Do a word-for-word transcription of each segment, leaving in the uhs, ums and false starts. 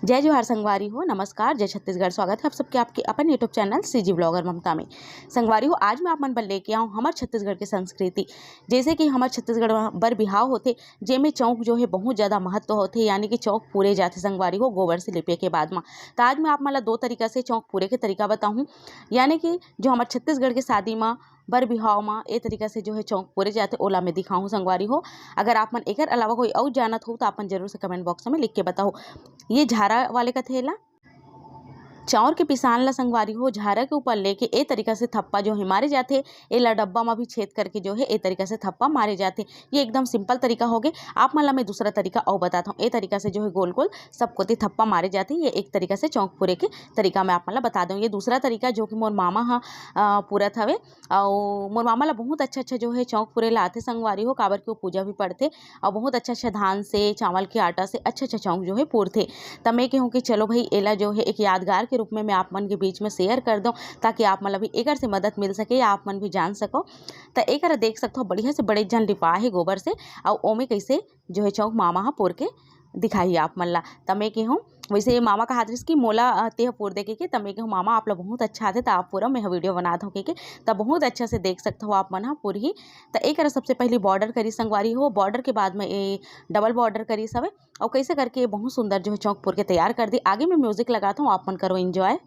जय जोहार संगवारी हो, नमस्कार, जय छत्तीसगढ़। स्वागत है आप सबके आपके अपन YouTube चैनल सीजी ब्लॉगर ममता में। संगवारी हो, आज मैं आप मन बर लेके आऊँ हमर छत्तीसगढ़ के संस्कृति। जैसे कि हमर छत्तीसगढ़ म बर बिहाव होथे, जेमे चौक जो है बहुत ज़्यादा महत्व होथे, यानी कि चौक पूरे जाथे संगवारी हो गोबर से लिपे के बाद म। त आज मैं आप मन ला दो तरीका से चौक पूरे के तरीका बताहूँ, यानी कि जो हमर छत्तीसगढ़ के शादी म बर बिहाव म ए तरीका से जो है चौक पूरे जाथे, ओला मैं दिखाहूँ संगवारी हो। अगर आप मन एकर अलावा कोई अउ जानत हो, त आप मन जरूर से कमेंट बॉक्स में लिख के बताओ। ये झारा वाले कथे एला। चाउर के पिसान ला संगवारी हो, झारा के ऊपर लेके ए तरीका से थप्पा जो है मारे जाथे। एला डब्बा म भी छेद करके जो है ए तरीका से थप्पा मारे जाथे। ये एकदम सिंपल तरीका होगे। आप मन ला मैं दूसरा तरीका अउ बताता हूँ। ए तरीका से जो है गोल गोल सब कोती थप्पा मारे जाथे। ये एक तरीका से चौक पूरे के तरीका मैं आप मन ला बता दूँ। ये दूसरा तरीका जो कि मोर मामा ह, अ, पूरत हवे, अउ मोर मामा ला बहुत अच्छा अच्छा जो है चौक पूरे ला आथे संगवारी हो, काबर कि वो पूजा भी पढ़थे अउ बहुत अच्छा अच्छा धान से, चावल के आटा से अच्छा अच्छा चौक जो है पूरथे। त मैं कहूँ कि चलो भाई, एला जो है एक यादगार के रूप में मैं आप मन के बीच में शेयर कर दूँ, ताकि आप मन ला भी एकर से मदद मिल सके या आप मन भी जान सको। त एकर देख सकथो, बढ़िया से बड़े जन लिपा है गोबर से, अउ ओमे कैसे जो है चौक मामा ह पूर के दिखाही आप मन ला। त मैं कहूँ, वैसे मामा कहात रहिस कि मोला, अ, तेह पूर दे के, के, त मैं कहूँ, "मामा, आप ला बहुत अच्छा आथे, त आप पूरा, मैं ह वीडियो बनात हूँ," के, के। त बहुत अच्छा से देख सकत हो आप मन ह पूरही। त एकर सबसे पहले बॉर्डर करी संगवारी हो, बॉर्डर के बाद में ए डबल बॉर्डर करी हवे, अउ कैसे करके बहुत सुंदर जो है चौक पूर के तैयार कर दी। आगे मैं म्यूजिक लगात हूँ, आप मन करो एंजॉय।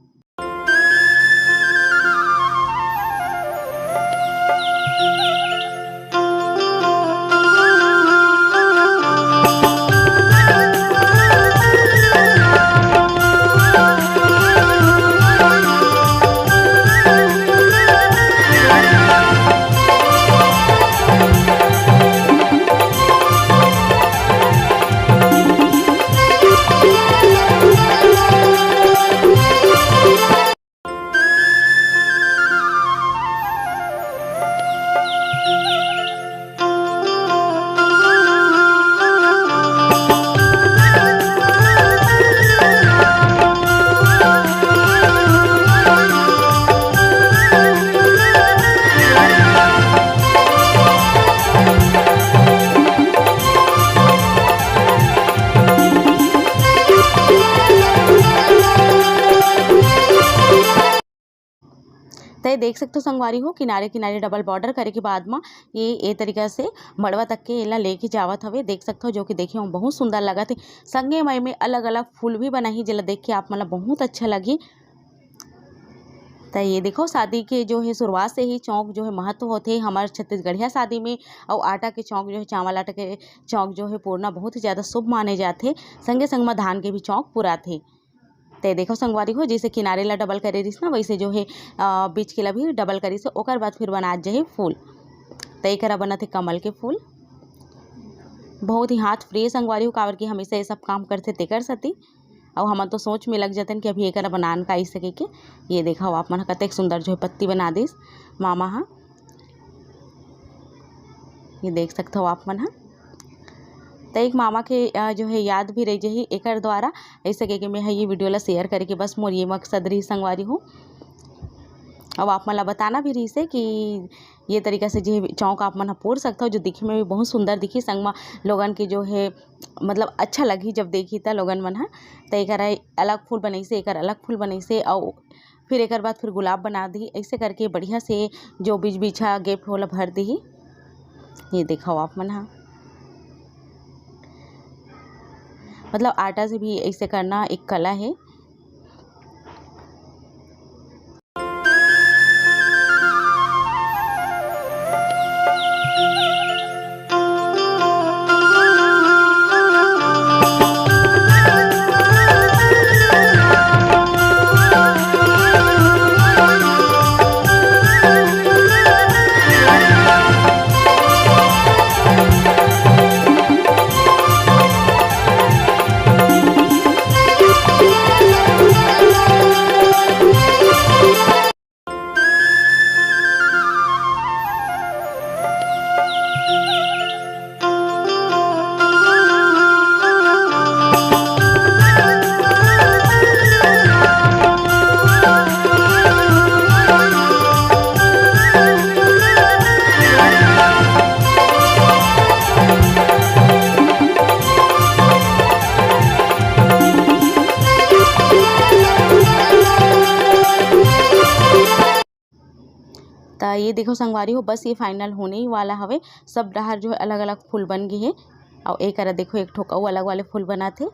तय देख सकथो संगवारी हो, किनारे किनारे डबल बॉर्डर करे के बाद म ये, ए तरीका से मड़वा तक के एला लेके जावत हवे। देख सकथो, जो कि देखे म बहुत सुंदर लगत हे। संगे म एमे अलग-अलग फूल भी बनाही, जेला देख के आप मन ला बहुत अच्छा लगही। त ये देखो, शादी के जो है शुरुआत से ही चौक जो है महत्व होथे हमर छत्तीसगढ़िया शादी में, अउ आटा के चौक जो है, चावल आटा के चौक जो है पूरना बहुत ही ज़्यादा शुभ माने जाथे। संगे संग म धान के भी चौक पुराथे। ते देखो संगवारी हो, जैसे किनारे ला डबल करे रहिस ना, वैसे जो है, अ, बीच के ला भी डबल करिस हे, ओकर बाद फिर बनात जाही फूल। त एकरा बनत हे कमल के फूल, बहुत ही हाथ प्रिय संगवारी हो, काबर कि हमेशा ये सब काम करथे तेकर सेती। अउ हमन तो सोच में लग जाथन कि अभी एकरा बनान का अइसे कहिके। ये देखो आप मन ह कतेक सुंदर जो है पत्ती बना दिस मामा ह। ये देख सकथो आप मन ह। त एक मामा के, अ, जो है याद भी रह जाही एकर द्वारा, ऐसे कहिके मैं ह ये वीडियो ला शेयर करे के बस मोर ये मकसद रही संगवारी हो। अब आप मन ला बताना भी रहिस हे कि ये तरीका से जे चौक आप मन ह पूर सकथो, जो दिखे में भी बहुत सुंदर दिखी, संग म लोगन के जो है मतलब अच्छा लगही जब देखही त लोगन मन ह। त एकर अलग फूल बनइसे, एकर अलग फूल बनइसे, अउ फिर एकर बाद फिर गुलाब बना दी। ऐसे करके बढ़िया से जो बीच बीच ह gap ओला भर दिही। ये देखो आप मन ह, मतलब आटा से भी ऐसे करना एक कला है। ये देखो संगवारी हो, बस ये final होने ही वाला हवे। सब डहर जो है अलग-अलग फूल बन गे हे। अउ ए करा देखो, एक ठो अउ अलग वाले फूल बनात हे।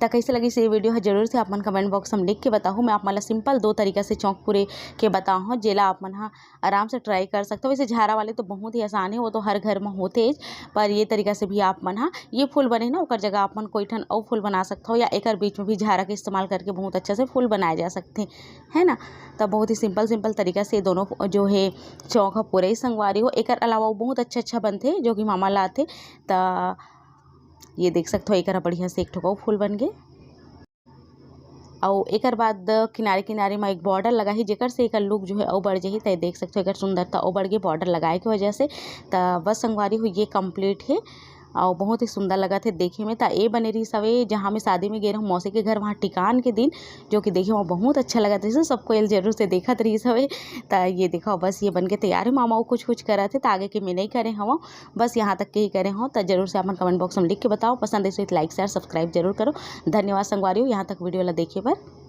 त कइसे लगिस ये video ह, जरूर से आप मन comment box में लिख के बताहू। मैं आप मन ला simple दो तरीका से चौंक पूरे के बताहूँ, जेला आप मन ह आराम से try कर सकथो। वैसे झारा वाले तो बहुत ही आसान है, वो तो हर घर में होते हैं, पर ये तरीका से भी आप मन ह, ये फूल बने ना, ओकर जगह आप मन कोई ठन अउ फूल बना सकथो, या एकर बीच में भी झारा के इस्तेमाल करके बहुत अच्छा से फूल बनाए जा सकते हैं, है ना। तो बहुत ही simple simple तरीका से दोनों जो है चौक ह पूरा ही संगवारी हो। एकर अलावा वो बहुत अच्छा अच्छा बनथे, जो कि मामा लाथे। त ये देख सकथो, एकर बढ़िया से एक ठो अउ फूल बन गे। अउ एकर बाद किनारे किनारे म एक border लगा हे, जेकर से एकर look जो है अउ बढ़ जाही। त ये देख सकथो, एकर सुंदरता अउ बढ़ गे border लगाए के वजह से। त बस संगवारी हो, ये complete हे। अउ बहुत ही सुंदर लगत हे देखे में। त ए बने रहिस हवे, जहाँ मैं शादी में गे रहूँ मौसी के घर, वहाँ टिकान के दिन, जो कि देखे वहाँ बहुत अच्छा लगत रहिस। सबको ये जरूर से देखत रहिस हवे। त ये देखो, बस ये बन के तैयार हे। मामा वो कुछ कुछ करत हे, त आगे के मैं नहीं करे हवँ, बस यहाँ तक के ही करे हवँ। त जरूर से आप मन comment box में लिख के बताओ, पसंद आइस तो like share subscribe जरूर करो। धन्यवाद संगवारी हो, यहाँ तक video ला देखे बर।